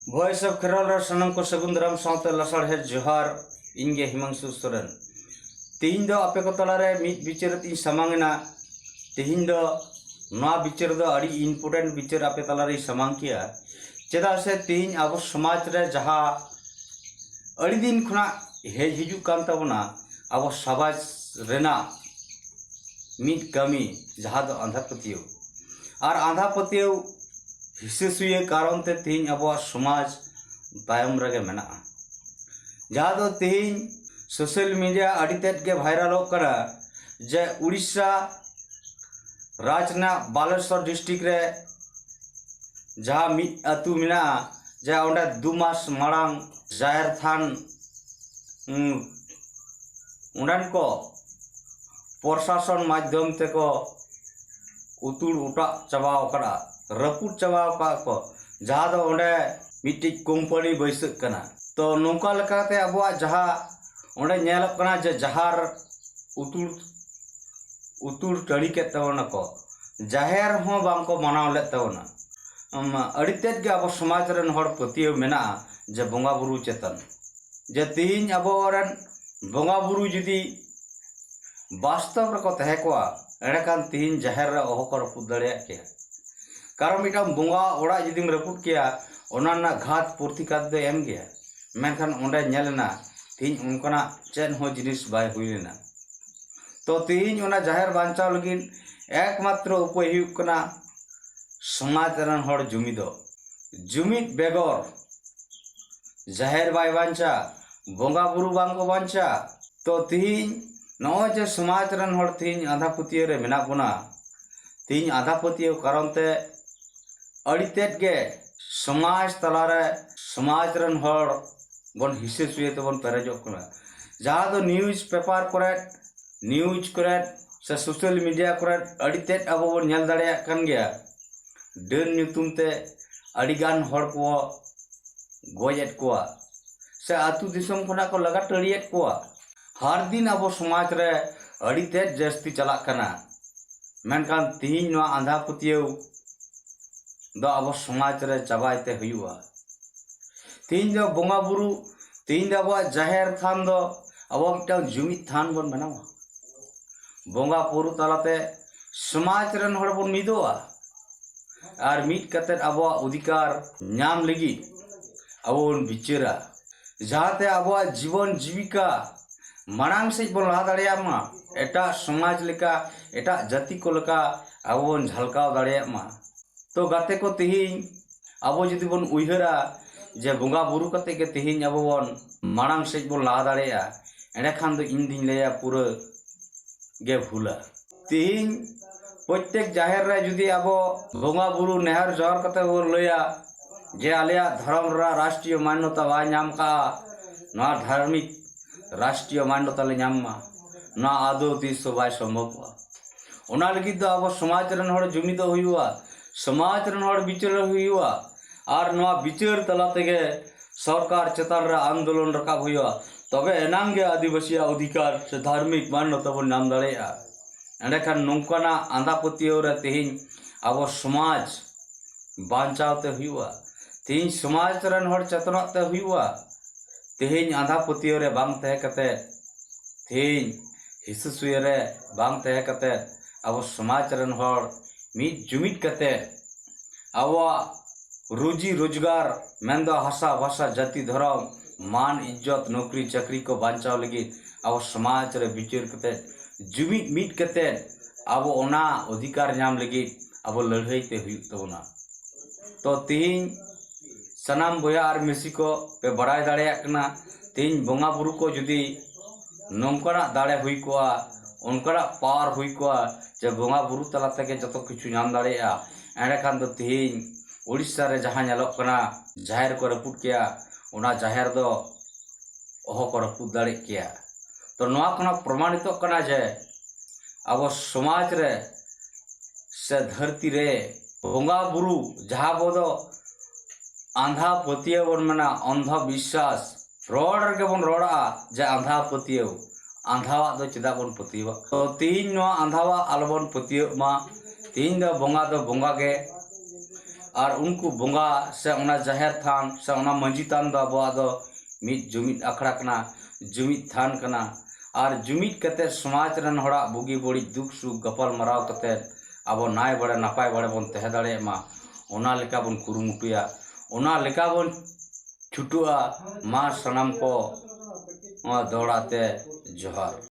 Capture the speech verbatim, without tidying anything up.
Voice of Kherol ᱨᱮ ᱥᱟᱱᱟᱢ ᱠᱚ ᱥᱟᱹᱜᱩᱱ ᱫᱟᱨᱟᱢ ᱥᱟᱶᱛᱮ ᱞᱟᱥᱟᱲᱦᱮᱫ ᱡᱚᱦᱟᱨ᱾ ᱤᱧ ᱜᱮ ᱦᱤᱢᱟᱝᱥᱩ ᱥᱚᱨᱮᱱ᱾ ᱛᱮᱦᱮᱧ ᱫᱚ ᱟᱯᱮ ᱠᱚ ᱛᱟᱞᱟᱨᱮ ᱢᱤᱫ ᱵᱤᱪᱟᱹᱨ ᱟᱛᱮᱧ ᱥᱟᱢᱟᱝ ᱮᱱᱟ᱾ ᱛᱮᱦᱮᱧ ᱫᱚ ᱱᱚᱣᱟ ᱵᱤᱪᱟᱹᱨ ᱫᱚ ᱟᱹᱰᱤ important ᱵᱤᱪᱟᱹᱨ ᱟᱯᱮ ᱛᱟᱞᱟᱨᱮᱧ ᱥᱟᱢᱟᱝ ᱠᱮᱜᱼᱟ᱾ ᱪᱮᱫᱟᱜ ᱥᱮ ᱛᱮᱦᱮᱧ ᱟᱵᱚ ᱥᱚᱢᱟᱡᱽ ᱨᱮ ᱡᱟᱦᱟᱸ ᱟᱹᱰᱤ ᱫᱤᱱ ᱠᱷᱚᱱᱟᱜ ᱦᱮᱡ ᱦᱤᱡᱩᱜ ᱠᱟᱱ ᱛᱟᱵᱚᱱᱟ, ᱟᱵᱚ ᱥᱚᱢᱟᱡᱽ ᱨᱮᱱᱟᱜ ᱢᱤᱫ ᱠᱟᱹᱢᱤ, ᱡᱟᱦᱟᱸ ᱫᱚ ᱟᱸᱫᱷᱟ ᱯᱟᱹᱛᱭᱟᱹᱣ᱾ ᱟᱨ ᱟᱸᱫᱷᱟ ᱯᱟᱹᱛᱭᱟᱹᱣ ᱦᱤᱥᱟᱹ ᱥᱩᱭᱟᱹ ᱠᱟᱨᱚᱱ ᱛᱮ ᱛᱮᱦᱮᱧ ᱟᱵᱚᱣᱟᱜ ᱥᱚᱢᱟᱡᱽ ᱛᱟᱭᱚᱢ ᱨᱮᱜᱮ ᱢᱮᱱᱟᱜᱼᱟ᱾ ᱡᱟᱦᱟᱸ ᱫᱚ ᱛᱮᱦᱮᱧ social media ᱟᱹᱰᱤ ᱛᱮᱫ ᱜᱮ ᱵᱷᱟᱭᱨᱟᱞᱚᱜ ᱠᱟᱱᱟ ᱡᱮ ᱩᱲᱤᱥᱥᱟ ᱨᱟᱡᱽ ᱨᱮᱱᱟᱜ ᱵᱟᱞᱮᱥᱚᱨ district ᱨᱮ ᱡᱟᱦᱟᱸ ᱢᱤᱫ ᱟᱹᱛᱩ ᱢᱮᱱᱟᱜᱼᱟ, ᱡᱟᱦᱟᱸ ᱚᱸᱰᱮ ᱫᱩ ᱢᱟᱥ ᱢᱟᱲᱟᱝ ᱡᱟᱦᱮᱨ ᱛᱷᱟᱱ, ᱩᱸ, ᱚᱸᱰᱮᱱ ᱠᱚ ᱯᱨᱚᱥᱟᱥᱚᱱ ᱢᱟᱫᱽᱫᱷᱚᱢ ᱛᱮᱠᱚ ᱩᱛᱩᱲ ᱚᱴᱟᱜ ᱪᱟᱵᱟ ᱟᱠᱟᱫᱼᱟ, ᱨᱟᱹᱯᱩᱫ ᱪᱟᱵᱟ ᱟᱠᱟᱫ ᱠᱚ, ᱡᱟᱦᱟᱸ ᱫᱚ ᱚᱸᱰᱮ ᱢᱤᱫᱴᱤᱡ ᱠᱳᱢᱯᱟᱱᱤ ᱵᱟᱹᱭᱥᱟᱹᱜ ᱠᱟᱱᱟ᱾ ᱛᱚ ᱱᱚᱝᱠᱟ ᱞᱮᱠᱟᱛᱮ ᱟᱵᱚᱣᱟᱜ ᱡᱟᱦᱟᱸ ᱚᱸᱰᱮ ᱧᱮᱞᱚᱜ ᱠᱟᱱᱟ ᱡᱮ ᱡᱟᱦᱟᱨ ᱩᱛᱩᱲ, ᱩᱛᱩᱲ ᱴᱟᱹᱲᱤ ᱠᱮᱫ ᱛᱟᱵᱚᱱᱟᱠᱚ, ᱡᱟᱦᱮᱨ ᱦᱚᱸ ᱵᱟᱝᱠᱚ ᱢᱟᱱᱟᱣ ᱞᱮᱫ ᱛᱟᱵᱚᱱᱟ᱾ ᱟᱹᱰᱤ ᱛᱮᱫ ᱜᱮ ᱟᱵᱚ ᱥᱚᱢᱟᱡᱽ ᱨᱮᱱ ᱦᱚᱲ ᱯᱟᱹᱛᱭᱟᱹᱣ ᱢᱮᱱᱟᱜᱼᱟ ᱡᱮ ᱵᱚᱸᱜᱟ ᱵᱩᱨᱩ ᱪᱮᱛᱟᱱ, ᱡᱮ ᱛᱮᱦᱮᱧ ᱟᱵᱚᱨᱮᱱ ᱵᱚᱸᱜᱟ ᱵᱩᱨᱩ ᱡᱩᱫᱤ ᱵᱟᱥᱛᱚᱵ ᱨᱮᱠᱚ ᱛᱟᱦᱮᱸ ᱠᱚᱜᱼᱟ, ᱮᱸᱰᱮᱠᱷᱟᱱ ᱛᱮᱦᱮᱧ ᱡᱟᱦᱮᱨ ᱨᱮ ᱚᱦᱚ ᱠᱚ ᱨᱟᱹᱯᱩᱫ ᱫᱟᱲᱮᱭᱟᱜ ᱠᱮᱭᱟ᱾ ᱠᱟᱨᱚᱱ ᱢᱤᱫᱴᱟᱝ ᱵᱚᱸᱜᱟ ᱚᱲᱟᱜ ᱡᱩᱫᱤᱢ ᱨᱟᱹᱯᱩᱫ ᱠᱮᱭᱟ, ᱚᱱᱟ ᱨᱮᱱᱟᱜ ᱜᱷᱟᱛ ᱯᱨᱚᱛᱤᱜᱷᱟᱛ ᱫᱚ ᱮᱢ ᱜᱮᱭᱟ᱾ ᱢᱮᱱᱠᱷᱟᱱ ᱚᱸᱰᱮ ᱧᱮᱞ ᱮᱱᱟ, ᱛᱮᱦᱮᱧ ᱚᱱᱠᱟᱱᱟᱜ ᱪᱮᱫ ᱦᱚᱸ ᱡᱤᱱᱤᱥ ᱵᱟᱭ ᱦᱩᱭ ᱞᱮᱱᱟ᱾ ᱛᱚ ᱛᱮᱦᱮᱧ ᱚᱱᱟ ᱡᱟᱦᱮᱨ ᱵᱟᱧᱪᱟᱣ ᱞᱟᱹᱜᱤᱫ ᱮᱠᱢᱟᱛᱨᱚ ᱩᱯᱟᱹᱭ ᱦᱩᱭᱩᱜ ᱠᱟᱱᱟ ᱥᱚᱢᱟᱡᱽ ᱨᱮᱱ ᱦᱚᱲ ᱡᱩᱢᱤᱫᱚᱜ᱾ ᱡᱩᱢᱤᱫ ᱵᱮᱜᱚᱨ ᱡᱟᱦᱮᱨ ᱵᱟᱭ ᱵᱟᱧᱪᱟ, ᱵᱚᱸᱜᱟ ᱵᱩᱨᱩ ᱵᱟᱝ ᱠᱚ ᱵᱟᱧᱪᱟ᱾ ᱛᱚ ᱛᱤᱦᱤᱧ ᱱᱚᱜᱼᱚᱭ ᱡᱮ ᱥᱚᱢᱟᱡᱽ ᱨᱮᱱ ᱦᱚᱲ ᱛᱤᱦᱤᱧ ᱟᱸᱫᱷᱟ ᱯᱟᱹᱛᱭᱟᱹᱣ ᱨᱮ ᱢᱮᱱᱟᱜ ᱵᱚᱱᱟ, ᱛᱤᱦᱤᱧ ᱟᱸᱫᱷᱟ ᱯᱟᱹᱛᱭᱟᱹᱣ ᱠᱟᱨᱚᱱ ᱛᱮ ᱟᱹᱰᱤ ᱛᱮᱫ ᱜᱮ ᱥᱚᱢᱟᱡᱽ ᱛᱟᱞᱟᱨᱮ, ᱥᱚᱢᱟᱡᱽ ᱨᱮᱱ ᱦᱚᱲ ᱵᱚᱱ ᱦᱤᱥᱟᱹ ᱥᱩᱭᱟᱹ ᱛᱮᱵᱚᱱ ᱯᱮᱨᱮᱡᱚᱜ ᱠᱟᱱᱟ᱾ ᱡᱟᱦᱟᱸ ᱫᱚ news paper ᱠᱚᱨᱮ, news ᱠᱚᱨᱮ ᱥᱮ social media ᱠᱚᱨᱮ ᱟᱹᱰᱤ ᱛᱮᱫ ᱟᱵᱚ ᱵᱚᱱ ᱧᱮᱞ ᱫᱟᱲᱮᱭᱟᱜ ᱠᱟᱱ ᱜᱮᱭᱟ, ᱰᱟᱹᱱ ᱧᱩᱛᱩᱢ ᱛᱮ ᱟᱹᱰᱤ ᱜᱟᱱ ᱦᱚᱲ ᱠᱚ ᱜᱚᱡ ᱮᱫ ᱠᱚᱣᱟ ᱥᱮ ᱟᱹᱛᱩ ᱫᱤᱥᱚᱢ ᱠᱷᱚᱱᱟᱜ ᱠᱚ ᱞᱟᱜᱟ ᱴᱟᱹᱲᱤᱭᱮᱫ ᱠᱚᱣᱟ᱾ ᱦᱟᱨ ᱫᱤᱱ ᱟᱵᱚ ᱥᱚᱢᱟᱡᱽ ᱨᱮ ᱟᱹᱰᱤ ᱛᱮᱫ ᱡᱟᱹᱥᱛᱤ ᱪᱟᱞᱟᱜ ᱠᱟᱱᱟ᱾ ᱢᱮᱱᱠᱷᱟᱱ ᱛᱤᱦᱤᱧ ᱱᱚᱣᱟ ᱟᱸᱫᱷᱟ ᱯᱟᱹᱛᱭᱟᱹᱣ ᱫᱚ ᱟᱵᱚ ᱥᱚᱢᱟᱡᱽ ᱨᱮ ᱪᱟᱵᱟᱭ ᱛᱮ ᱦᱩᱭᱩᱜᱼᱟ᱾ ᱛᱮᱦᱮᱧ ᱫᱚ ᱵᱚᱸᱜᱟ ᱵᱩᱨᱩ, ᱛᱮᱦᱮᱧ ᱫᱚ ᱟᱵᱚᱣᱟᱜ ᱡᱟᱦᱮᱨ ᱛᱷᱟᱱ ᱫᱚ ᱟᱵᱚ ᱢᱤᱫᱴᱟᱝ ᱡᱩᱢᱤᱫ ᱛᱷᱟᱱ ᱵᱚᱱ ᱵᱮᱱᱟᱣᱟ᱾ ᱵᱚᱸᱜᱟ ᱵᱩᱨᱩ ᱛᱟᱞᱟᱛᱮ ᱥᱚᱢᱟᱡᱽ ᱨᱮᱱ ᱦᱚᱲ ᱵᱚᱱ ᱢᱤᱫᱚᱜᱼᱟ᱾ ᱟᱨ ᱢᱤᱫ ᱠᱟᱛᱮᱫ ᱟᱵᱚᱣᱟᱜ ᱚᱫᱷᱤᱠᱟᱨ ᱧᱟᱢ ᱞᱟᱹᱜᱤᱫ ᱟᱵᱚ ᱵᱚᱱ ᱵᱤᱪᱟᱹᱨᱟ, ᱡᱟᱦᱟᱸᱛᱮ ᱟᱵᱚᱣᱟᱜ ᱡᱤᱵᱚᱱ ᱡᱤᱵᱤᱠᱟ ᱢᱟᱲᱟᱝ ᱥᱮᱫ ᱵᱚᱱ ᱞᱟᱦᱟ ᱫᱟᱲᱮᱭᱟᱜ ᱢᱟ, ᱮᱴᱟᱜ ᱥᱚᱢᱟᱡᱽ ᱞᱮᱠᱟ, ᱮᱴᱟᱜ ᱡᱟᱹᱛᱤ ᱠᱚ ᱞᱮᱠᱟ ᱟᱵᱚ ᱵᱚᱱ ᱡᱷᱟᱞᱠᱟᱣ ᱫᱟᱲᱮᱭᱟᱜ ᱢᱟ᱾ ᱛᱚ ᱜᱟᱛᱮ ᱠᱚ, ᱛᱮᱦᱮᱧ ᱟᱵᱚ ᱡᱩᱫᱤ ᱵᱚᱱ ᱩᱭᱦᱟᱹᱨᱟ ᱡᱮ ᱵᱚᱸᱜᱟ ᱵᱩᱨᱩ ᱠᱟᱛᱮ ᱜᱮ ᱛᱮᱦᱮᱧ ᱟᱵᱚ ᱵᱚᱱ ᱢᱟᱲᱟᱝ ᱥᱮᱫ ᱵᱚᱱ ᱞᱟᱦᱟ ᱫᱟᱲᱮᱭᱟᱜᱼᱟ, ᱮᱸᱰᱮᱠᱷᱟᱱ ᱫᱚ ᱤᱧ ᱫᱩᱧ ᱞᱟᱹᱭᱟ ᱯᱩᱨᱟᱹ ᱜᱮ ᱵᱷᱩᱞᱟ᱾ ᱛᱮᱦᱮᱧ ᱯᱨᱚᱛᱮᱠ ᱡᱟᱦᱮᱨ ᱨᱮ ᱡᱩᱫᱤ ᱟᱵᱚ ᱵᱚᱸᱜᱟ ᱵᱩᱨᱩ ᱱᱮᱦᱚᱨ ᱡᱚᱦᱟᱨ ᱠᱟᱛᱮ ᱵᱚᱱ ᱞᱟᱹᱭᱟ ᱡᱮ ᱟᱞᱮᱭᱟᱜ ᱫᱷᱚᱨᱚᱢ ᱨᱮ ᱨᱟᱥᱴᱨᱤᱭᱚ ᱢᱟᱱᱱᱚᱛᱟ ᱵᱟᱭ ᱧᱟᱢ ᱠᱟᱜᱼᱟ, ᱱᱚᱣᱟ ᱫᱷᱟᱨᱢᱤᱠ ᱨᱟᱥᱴᱨᱤᱭᱚ ᱢᱟᱱᱱᱚᱛᱟ ᱞᱮ ᱧᱟᱢ ᱢᱟ, ᱱᱚᱣᱟ ᱟᱫᱚ ᱛᱤᱥ ᱦᱚᱸ ᱵᱟᱭ ᱥᱚᱢᱵᱷᱚᱵᱚᱜᱼᱟ᱾ ᱚᱱᱟ ᱞᱟᱹᱜᱤᱫ ᱫᱚ ᱟᱵᱚ ᱥᱚᱢᱟᱡᱽ ᱨᱮᱱ ᱦᱚᱲ ᱡᱩᱢᱤᱫᱚᱜ ᱦᱩᱭᱩᱜᱼᱟ, ᱥᱚᱢᱟᱡᱽ ᱨᱮᱱ ᱦᱚᱲ ᱵᱤᱪᱟᱹᱨ ᱦᱩᱭᱩᱜᱼᱟ, ᱟᱨ ᱱᱚᱣᱟ ᱵᱤᱪᱟᱹᱨ ᱛᱟᱞᱟ ᱛᱮᱜᱮ ᱥᱚᱨᱠᱟᱨ ᱪᱮᱛᱟᱱ ᱨᱮ ᱟᱱᱫᱳᱞᱚᱱ ᱨᱟᱠᱟᱵ ᱦᱩᱭᱩᱜᱼᱟ, ᱛᱚᱵᱮ ᱮᱱᱟᱝ ᱜᱮ ᱟᱹᱫᱤᱵᱟᱹᱥᱤᱭᱟᱜ ᱚᱫᱷᱤᱠᱟᱨ ᱥᱮ ᱫᱷᱟᱨᱢᱤᱠ ᱢᱟᱱᱱᱚᱛᱟ ᱵᱚᱱ ᱧᱟᱢ ᱫᱟᱲᱮᱭᱟᱜᱼᱟ᱾ ᱮᱸᱰᱮᱠᱷᱟᱱ ᱱᱚᱝᱠᱟᱱᱟᱜ ᱟᱸᱫᱷᱟ ᱯᱟᱹᱛᱭᱟᱹᱣ ᱨᱮ ᱛᱮᱦᱮᱧ ᱟᱵᱚ ᱥᱚᱢᱟᱡᱽ ᱵᱟᱧᱪᱟᱣ ᱛᱮ ᱦᱩᱭᱩᱜᱼᱟ, ᱛᱮᱦᱮᱧ ᱥᱚᱢᱟᱡᱽ ᱨᱮᱱ ᱦᱚᱲ ᱪᱮᱛᱱᱟᱜ ᱛᱮ ᱦᱩᱭᱩᱜᱼᱟ᱾ ᱛᱮᱦᱮᱧ ᱟᱸᱫᱷᱟ ᱯᱟᱹᱛᱭᱟᱹᱣ ᱨᱮ ᱵᱟᱝ ᱛᱟᱦᱮᱸ ᱠᱟᱛᱮ ᱛᱮᱦᱮᱧ ᱦᱤᱥᱟᱹ ᱥᱩᱭᱟᱹ ᱨᱮ ᱵᱟᱝ ᱛᱟᱦᱮᱸ ᱠᱟᱛᱮ ᱟᱵᱚ ᱥᱚᱢᱟᱡᱽ ᱨᱮᱱ ᱦᱚᱲ ᱢᱤᱫ ᱡᱩᱢᱤᱫ ᱠᱟᱛᱮ ᱟᱵᱚᱣᱟᱜ ᱨᱩᱡᱤ ᱨᱳᱡᱽᱜᱟᱨ ᱢᱮᱱᱫᱚ ᱦᱟᱥᱟ ᱵᱷᱟᱥᱟ ᱡᱟᱹᱛᱤ ᱫᱷᱚᱨᱚᱢ ᱢᱟᱱ ᱤᱡᱽᱡᱚᱛ ᱱᱚᱠᱨᱤ ᱪᱟᱹᱠᱨᱤ ᱠᱚ ᱵᱟᱧᱪᱟᱣ ᱞᱟᱹᱜᱤᱫ ᱟᱵᱚ ᱥᱚᱢᱟᱡᱽ ᱨᱮ ᱵᱤᱪᱟᱹᱨ ᱠᱟᱛᱮ ᱡᱩᱢᱤᱫ ᱢᱤᱫ ᱠᱟᱛᱮ ᱟᱵᱚ ᱚᱱᱟ ᱚᱫᱷᱤᱠᱟᱨ ᱧᱟᱢ ᱞᱟᱹᱜᱤᱫ ᱟᱵᱚ ᱞᱟᱹᱲᱦᱟᱹᱭ ᱛᱮ ᱦᱩᱭᱩᱜ ᱛᱟᱵᱚᱱᱟ᱾ ᱛᱚ ᱛᱮᱦᱮᱧ ᱥᱟᱱᱟᱢ ᱵᱚᱭᱦᱟ ᱟᱨ ᱢᱤᱥᱤ ᱠᱚ ᱯᱮ ᱵᱟᱲᱟᱭ ᱫᱟᱲᱮᱭᱟᱜ ᱠᱟᱱᱟ, ᱛᱮᱦᱮᱧ ᱵᱚᱸᱜᱟ ᱵᱩᱨᱩ ᱠᱚ ᱡᱩᱫᱤ ᱱᱚᱝᱠᱟᱱᱟᱜ ᱫᱟᱲᱮ ᱦᱩᱭ ᱠᱚᱜᱼᱟ, ᱚᱱᱠᱟᱱᱟᱜ ᱯᱟᱣᱟᱨ ᱦᱩᱭ ᱠᱚᱜᱼᱟ ᱡᱮ ᱵᱚᱸᱜᱟ ᱵᱩᱨᱩ ᱛᱟᱞᱟ ᱛᱮᱜᱮ ᱡᱚᱛᱚ ᱠᱤᱪᱷᱩ ᱧᱟᱢ ᱫᱟᱲᱮᱭᱟᱜᱼᱟ, ᱮᱸᱰᱮᱠᱷᱟᱱ ᱫᱚ ᱛᱮᱦᱮᱧ ᱩᱲᱤᱥᱥᱟ ᱨᱮ ᱡᱟᱦᱟᱸ ᱧᱮᱞᱚᱜ ᱠᱟᱱᱟ, ᱡᱟᱦᱮᱨ ᱠᱚ ᱨᱟᱹᱯᱩᱫ ᱠᱮᱭᱟ, ᱚᱱᱟ ᱡᱟᱦᱮᱨ ᱫᱚ ᱚᱦᱚ ᱠᱚ ᱨᱟᱹᱯᱩᱫ ᱫᱟᱲᱮᱜ ᱠᱮᱭᱟ᱾ ᱛᱚ ᱱᱚᱣᱟ ᱠᱷᱚᱱᱟᱜ ᱯᱨᱚᱢᱟᱱᱤᱛᱚᱜ ᱠᱟᱱᱟ ᱡᱮ ᱟᱵᱚ ᱥᱚᱢᱟᱡᱽ ᱨᱮ ᱥᱮ ᱫᱷᱟᱹᱨᱛᱤ ᱨᱮ ᱵᱚᱸᱜᱟ ᱵᱩᱨᱩ ᱡᱟᱦᱟᱸ ᱟᱵᱚ ᱫᱚ ᱟᱸᱫᱷᱟ ᱯᱟᱹᱛᱭᱟᱹᱣ ᱵᱚᱱ ᱢᱮᱱᱟ, ᱚᱱᱫᱷᱚ ᱵᱤᱥᱥᱟᱥ, ᱨᱚᱲ ᱨᱮᱜᱮ ᱵᱚᱱ ᱨᱚᱲᱟ ᱡᱮ ᱟᱸᱫᱷᱟ ᱯᱟᱹᱛᱭᱟᱹᱣ, ᱟᱸᱫᱷᱟᱣᱟᱜ ᱫᱚ ᱪᱮᱫᱟᱜ ᱵᱚᱱ ᱯᱟᱹᱛᱭᱟᱹᱣᱟᱜ? ᱛᱚ ᱛᱮᱦᱮᱧ ᱱᱚᱣᱟ ᱟᱸᱫᱷᱟᱣᱟᱜ ᱟᱞᱚᱵᱚᱱ ᱯᱟᱹᱛᱭᱟᱹᱣ ᱢᱟ᱾ ᱛᱮᱦᱮᱧ ᱫᱚ ᱵᱚᱸᱜᱟ ᱫᱚ ᱵᱚᱸᱜᱟ ᱜᱮ, ᱟᱨ ᱩᱱᱠᱩ ᱵᱚᱸᱜᱟ ᱥᱮ ᱚᱱᱟ ᱡᱟᱦᱮᱨ ᱛᱷᱟᱱ ᱥᱮ ᱚᱱᱟ ᱢᱟᱹᱡᱷᱤ ᱛᱷᱟᱱ ᱫᱚ ᱟᱵᱚᱣᱟᱜ ᱫᱚ ᱢᱤᱫ ᱡᱩᱢᱤᱫ ᱟᱠᱷᱲᱟ ᱠᱟᱱᱟ, ᱡᱩᱢᱤᱫ ᱛᱷᱟᱱ ᱠᱟᱱᱟ᱾ ᱟᱨ ᱡᱩᱢᱤᱫ ᱠᱟᱛᱮ ᱥᱚᱢᱟᱡᱽ ᱨᱮᱱ ᱦᱚᱲᱟᱜ ᱵᱩᱜᱤ ᱵᱟᱹᱲᱤᱡ ᱫᱩᱠ ᱥᱩᱠ ᱜᱟᱯᱟᱞ ᱢᱟᱨᱟᱣ ᱠᱟᱛᱮ ᱟᱵᱚ ᱱᱟᱭ ᱵᱟᱲᱮ ᱱᱟᱯᱟᱭ ᱵᱟᱲᱮ ᱵᱚᱱ ᱛᱟᱦᱮᱸ ᱫᱟᱲᱮᱭᱟᱜ ᱢᱟ, ᱚᱱᱟ ᱞᱮᱠᱟ ᱵᱚᱱ ᱠᱩᱨᱩᱢᱩᱴᱩᱭᱟ, ᱚᱱᱟ ᱞᱮᱠᱟ ᱵᱚᱱ ᱪᱷᱩᱴᱟᱹᱜᱼᱟ᱾ ᱢᱟ ᱥᱟᱱᱟᱢ ᱠᱚ ᱱᱚᱣᱟ ᱫᱚᱦᱲᱟ ᱛᱮ ᱡᱚᱦᱟᱨ᱾